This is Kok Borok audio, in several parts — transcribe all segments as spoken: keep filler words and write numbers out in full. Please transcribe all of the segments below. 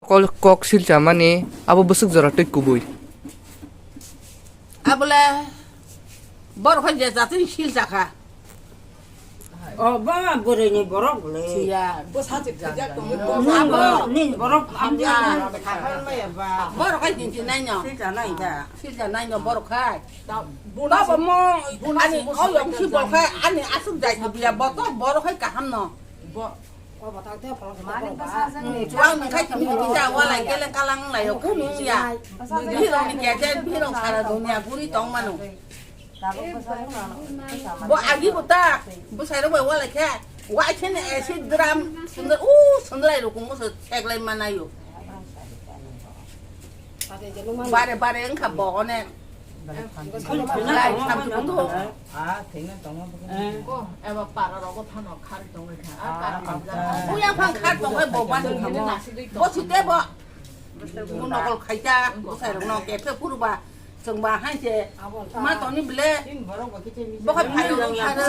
Kol-, kok silchamani abo bwswk jora twi kubui. Abole borok hai je jatwi silchakha. O bama bwrwini borok le. Siya. Abo ni borok hamya. Borok hai jinti naino. Silcha naida. Silcha naino borok hai. Baba mo ani o yong si borok hai ani asuk jai biya boto borok hai kaham no. Chuang nang khai thang thang kisa walai kele kalang lai yo kunu ya. Birong ni kya je birong sara dunia guri tong manu. Bo agi bo ta bo sai ro bai walai khe. Wa khe ne acid dram sundar u sundar ai ro kung mo so thek lai mana yo. Bare bare wngkha bo onek. Lai samsung to. Eba para rogo phano khar tongwi kha. Buya phang khar tongwi bo ban. Bo site bo. Bo nokol khaita, bo sai rok no kephe phuruba. Chwng ba hai se ma toni ble. Bo khai phayo rok khana.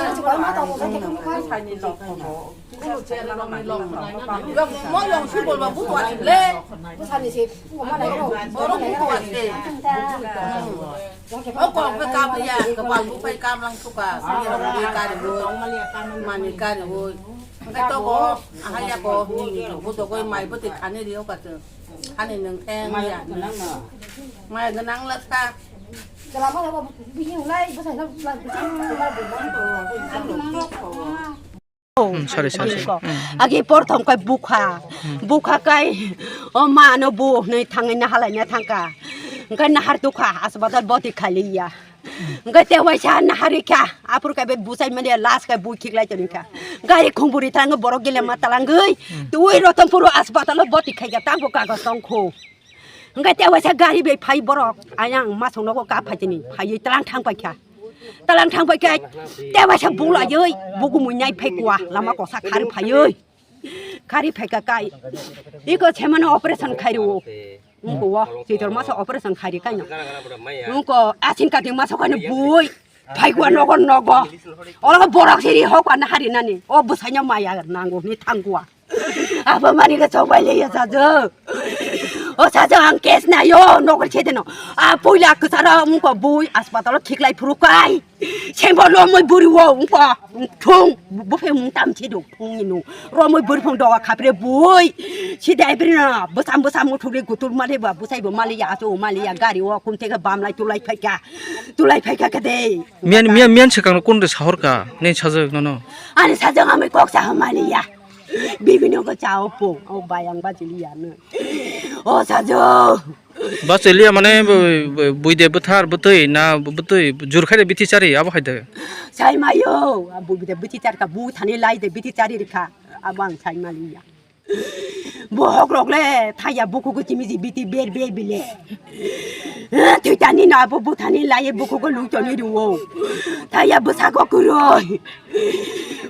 Mo yong si bol ba bu tuan le. Borok bu tuan le. O kong phe kam ya, kepal bu phai kam lang suka. Sini rok bu kari bu. Mani kari bu. Khe to bo ahai ya ko. Bu to koi mai bu te khani rio ka tu. Khani nang theng ya. Mai ganang la sa. Hmm, sorry, sorry, sorry. Hmm. Agi porthom kai bukha. Bukha kai o ma no bu nei thangai na halai na thangka. Engkai nahar tukha asbatal boti khali ya. Engkai te waisa nahari kha. Apur kai be busai mani last kai bui khik lai toni kha. Gari khongburi tang borok gele ma talangoi. Tui rotom puru asbatal boti khai ya tang bo kagos tong kho. Hingke te waisa gari bai phai borok, ayang masong nogo kap phai tini, phaiwi talang thang paikha. Talang thang paikha, te waisa bula yoi, bugu mui nai phai kuwa, lama kosa khari phaiwi. Khari phaika kai, iko semano operation khairi o. Ungko o, chitor masa operation khairi kaino. Ungko asin kati masa kaino bui, phai kuwa nogo nogo. Olo borok siri hokwa na hari nani, o bwsaino maya nango ni thang kuwa. Abo mani ke chok bai le ya sajwk. O sajwk ang case nayo nokol chedeno. A puila kwcharo mungko bui aspatal o khiklai phuru kai. Sembo romoi buri wo mungko thung buphe mung tam chedo thung ino. Romoi buri phung doga khapre bui. Sidai bri na bwsam bwsam muthuri gutur mali ba bwsai bo mali ya achu mali ya gari o kum theke bamlai tulai phaika. Tulai phaika kede. Mian mian mian sekang kun de sahor ka ne sajwk nono. Ani sajwk ami kok sa mali ya. Bibino ko chao po, o bayang ba jili ya no. O sajo. Ba chili ya mane bu-, bu-, buide buthar butui na bu-, butui jur khai de bithi chari abo hai de. Sai mayo, a buide bithi char ka bu thani lai de bithi chari rikha, abo ang sai mali ya. Bohok rok le thaya buku ko chimi ji biti ber ber bile. Thwitani no abo buthani lai buku ko lutoni ruo. Thaya bwsa ko kuroi.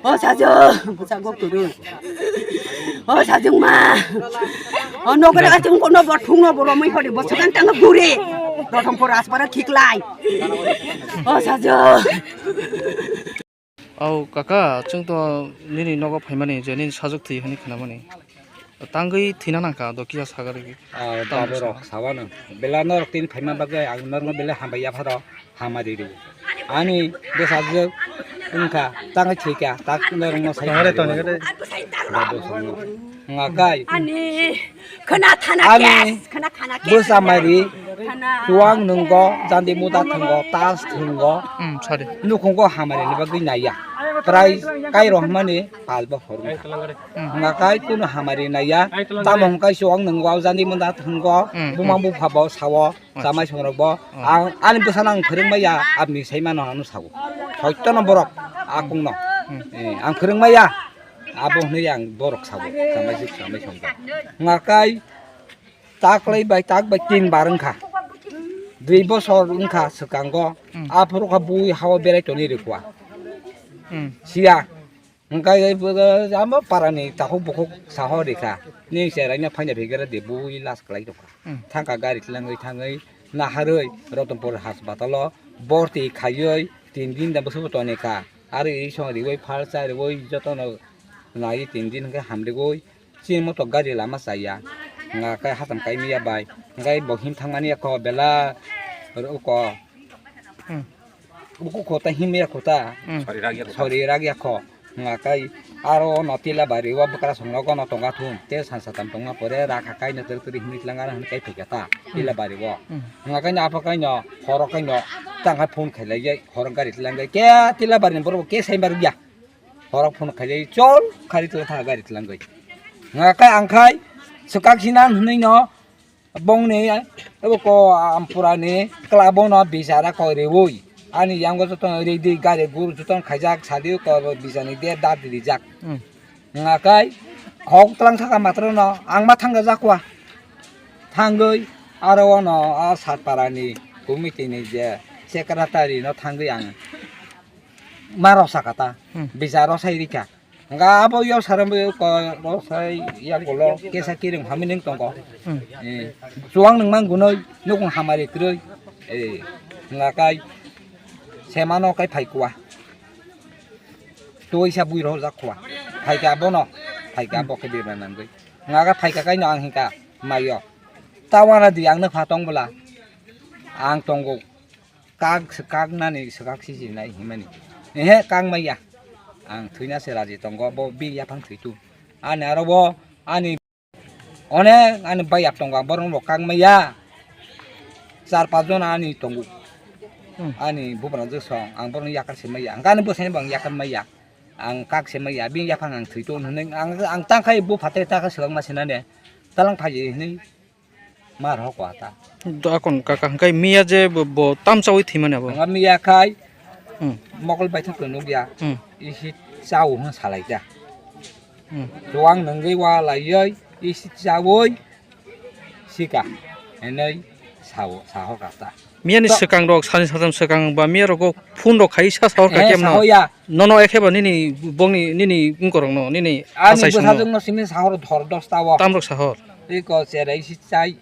O sajo, bwsa go kwrwi. O sajwkma. O nokre achung kono bo thungno bo romwi hori bo swkang tang guri. Prothom por aspara khiklai. O sajwk. Au kaka, chwng to nini nogo phaimani je nini sajwk thwi hwnwi khnamani. Tangwi thwina nangkha do kisa sagari. Ah, tamo babu rok sabano. Bela norok tin phaima bagwi ang norno bela hambai yapharo. Hamari ri. Ani bwsajwk wngkha tangwi thwikha tak norokno sai. Tongo de, tongo de. Babu songo. Ngakai. Ani khna thana kes, khna thana kes. Bwsa mari. Khna. Chuang nunggo, jandi muda thwngo, tas thwngo. Hmm, sorry. Nukhungo hamari ni bagwi naiya. Prai kai rohmani palbo horung. Hmm. Ngakai kuno hamari naiya. Tamo hwngkai chuang nunggo, jandi muda thwngo. Hmm, buma hmm. Bupha bo sawo. Chamai songrok bo, ang ani bwsano ang phwrwngmaya, aboni sai mano ano sago. Soittono borok, akungno. Eh, ang phwrwngmaya, abo hwnwi ang borok sago. Chamai sik chamai songrok. Ngakai taklai bai tak bai tin bar wngkha. Dui bosor wngkha swkango. Aphuru kha bui hao berai tonwi rikwa. Siya. Hwnkhe abo parani takhuk bukhuk saho rikha. Ni cherai no phaina phikera de bui last kwlai tongkha. Hmm. Thangkha gari tlangwi thangwi naharwi Rotonpur haspatal o borti khaiwi tin din da bwswk tonikha. Aro isong riwi phalsa riwi jotono naiwi tin din hwnkhe hamrigwi chini moto gari lama chaya. Nga kai hatam kai miya bai. Ngai bo him thangmani ya ko bela ro ko. Hmm. Buku kota him ya kota. Hmm. Sori rak ya kota. Sori rak ya ko. Nga kai aro no tila bari o bwkra songno gono tonga thum. Te san satam tongma pore rakha kai no teri teri himit langana hwn kai phikata. Tila bari o. Hmm. Nga kai no apa kai no horo kai no tang hai phone khailai jai horo gari tlang jai. Ke tila bari ni borok ke sai bar ya. Horo phone khailai chol khari tla tha gari tlang jai. Nga kai ang khai swkak sinan hwnwi no Bongni abo ko ampurani kla bono bichara koi reui ani yango joto ridi gari guru joto khaijak sadi ko bichani de dad rijak. Hmm. Ngakai hok tlang saka matro no ang ma thangga jakwa. Thangoi aro ono a satparani committee ni je secretary no thangoi ang ma rosakata. Hmm. Bicharo sai rika. Hingke abo yo sarambo ko rosai ya kolo kesa kiring hamining tongo. Hmm. Eh, chuwang nung mang gunoi nukung hamari kwrwi. Eh, hingka kai semano kai phai kuwa. Tuisa bui rojak kuwa. Phaika bono, phaika bo khe birma nangwi. Hingka phaika kai no ang hingka mayo. Tawana di ang nukha tong bwla. Ang tongo. Kak swkak nani swkak sijinai hinmani. Ehe, kang maya. Ang thwina se raji tongo, bo bini yaphang thwitu. Ani aro bo, ani onek ani bai yak tongo, ang borok bo kang maya. Char pas jon ani tongo. Hmm. Ani bubrang je song, ang borok yakar se maya. Ang ani bwsai bo ang yakar maya. Ang kak se maya, bini yaphang ang thwitu hinwi ang, ang tang khai bo phatai ta kha swkang ma sinane. Talang phaji hinwi. Ma rok wa ta. Do akon kaka hingkai miya je bo, bo tamchawi thwimani abo. Nga miya khai Hmm. mokol baithang to nukya. Hmm. Isi chao hwn salai ja. Hmm. Chuwang nungwi wa laioi isi chawi sika. Enoi sao saho kata. Miyani swkang rok sani satam swkang ba miya rok phone rok khai sa sahor ka Eh, kem no. Sahoya. Nono ekhe ba nini bongni nini ungkorok no nini Ani asai songno. Bwsajwk no simi sahor dhor dos ta o. Tamrok sahor. Tei ko cherai si chai.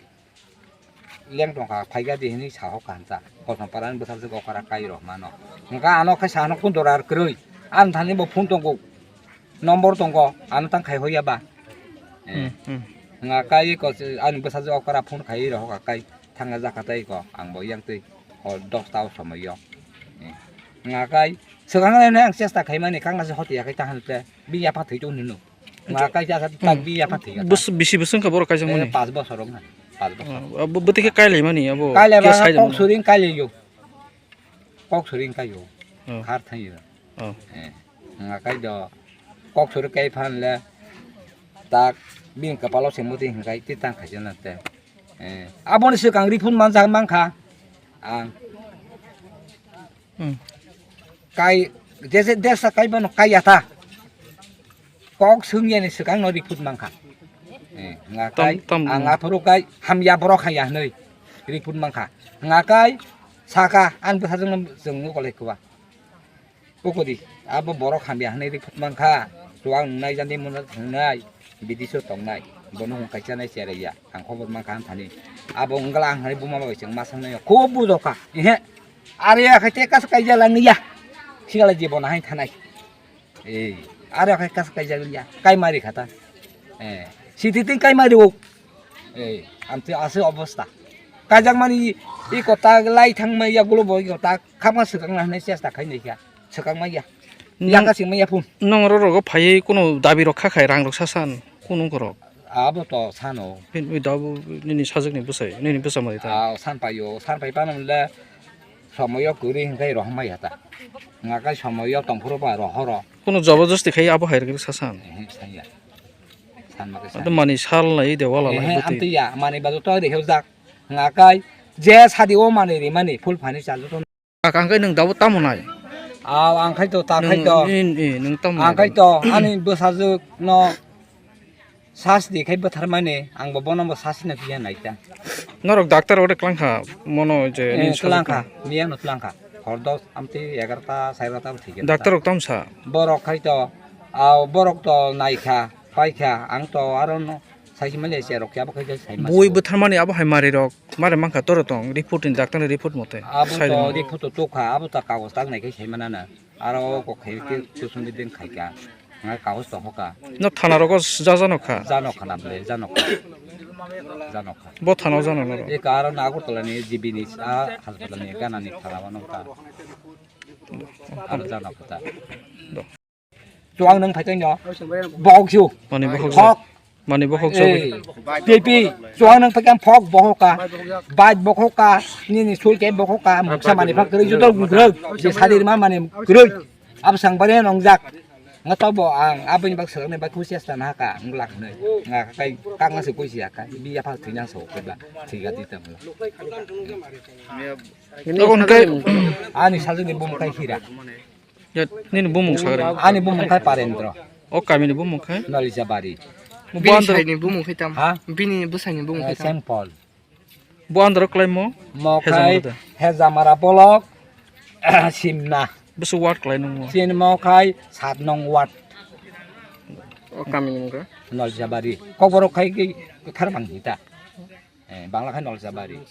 Leng tongkha phaika di hinwi sahor ka hanta. Kosong parani bwsajwk okara kai rok mano. Hingka ano khai sahano phone dorar kwrwi. Ang thani bo phone tongo. Nombor tongo. Ano tang khai hoya ba. Eh. Hmm, hmm. Nga kai ko ani bwsajwk okara phone khai rok kai. Thangna jaka tei ko ang bo yang tei. O dos ta o somoi o. Eh. Nga kai swkang nai ang chesta khaimani kang nasi hoti ya kai ta hante bi ya pa thwi tu nunu. Nga kai ja sa tak bi ya pa thwi ya ta. Bus bisi bus wngkha borok kaijak mani. Pas bosor wngkha. Pas bosor. Oh, abo bwtwi khe kai lai mani abo. Kai lai ba kok suring kai lai yo. Kok suring kai yo. Oh. Khar thang yo. Oh. Eh. Nga kai do kok suring kai phan le tak bini kapalo se muti hingkai ti tang khaijana te. Eh, aboni swkang riphun manjak mankha ang. Hmm. Kai, jese desa kai bono kai yata. Kok swngyani swkang no riphun mankha. Eh, nga Tam, kai, tam, ang hmm. Aphuru kai hamya borok haya hwnwi riphun mankha. Nga kai saka ang bwsajwkno chwng nukolai kwba. Ukudi, abo borok hamya hwnwi rikphut mankha, chuwang nungnai jani mwnwi thwngnai, bidiso tongnai, bono hwn kaisa nai cheraiya, ang khobor mankha ang thani. Abo wngla ang hai buma bai chwng ma sangnai, khub bujokha, ehe, are ya khai te kas kaija langya, sigala jibon hai thanai. Ei, are khai kas kaija langya, kai mari khata. Eh, siti tin kai mari o. Ei, amte ase obosta. Kajakmani i kota lai thangmai ya gulo bo i kota khama swkang na hinwi chesta khai nai kha. Swkang mai ya. Nang Yaka sing mai ya phun. Nong ro rogo phaiwi kuno dabi rok kha khai rang rok sa san kuno korok. Abo to sano. Phin ui dabu nini sajwk ni bwsai, nini bwsa mari ta. Ah, san paio, san pai pano le somoyo kwrwi hinkhai rohormai ya ta. Nga kai somoyo tongphuru ba rohoro. Kuno jabardasti khai abo hai rok sa san. Ehe, sanya. San ma kai Ado sanya. Mani sal lai de wala lai Ehe, bwtwi. Amtwi ya, mani ba joto rihojak. Nga kai je sadi o mani rimani full furniture joto. Kaka, ang khe nwng dabo tamo nai? Aw, ang khai to, ta khai Nwng, to. Ni, ni, nwng tamo Ang nai khai dabo? To, ani bwsajwk no sas di khai bwtharmani, ang bo bono bo sas no piya nai ta. Norok doctor ore klang kha, mono je Eh, nini sajwk klang kha, kha. Miya no klang kha. Hor dos, amtwi egarota, sai egarota bo thik kha. Doctor rok tamo sa? Borok khai to, aw, borok to nai kha, pai kha, ang to aro no sai manya se rok ya bo khai sai ma Bui se. Bwtharmani abo hai mari rok. Mare mankha toro tong, report ni, doctor ni report mote. Abo Sai to rwmani. Report to tokha, abo ta kagoj tak nai khai sai mana na. Aro kok khai khe kusum bidin khai ka. Ngai kagoj to hoka. No thana rogo s-, ja jano kha. Jano kha na ble, jano kha. Janokha. Bo thana o janokha. E karo na Agartala ni G B ni sa hospital ni gana ni thana o nokha. Aro janokha ta. Do. Chuang nang phai tong no. Bok su. Mani bokhok Phok. Mani bokhok Eh, so. T P. Chuang nang phai kam phok bokhok ka. Baj bokhok ka. Ni ni sul ke bokhok ka. Muksa mani phak kwrwi juto kwrwi. Je sadir ma mani kwrwi. Absang bare nongjak. Nga to bo ang aboni bak seleng bai khusi asta na ka. Nglak ne. Nga kai kang se kusi aka. Bi ya phak thina so ke ba. Thiga di tam. Tokon kai. Ani sajuni bum kai hira. Ya, nini bumung sagri. Ani bumung khai Parendra. O kami ni bumung khai? Nolija bari. Bo Bini andro, saini bumung khai tam. Ha? Bini bwsaini bumung khai tam. Saint Paul. Bo andro klai mo? Mo khai Hezamara da. Hezamara bolok, Simna. Bwswk ward klai nung mo? Sin mo khai sat nong ward. O kami ni mung kha? Nolija bari. Kokborok khai ki thar bang hita. Eh, Bangla khai Nolija bari.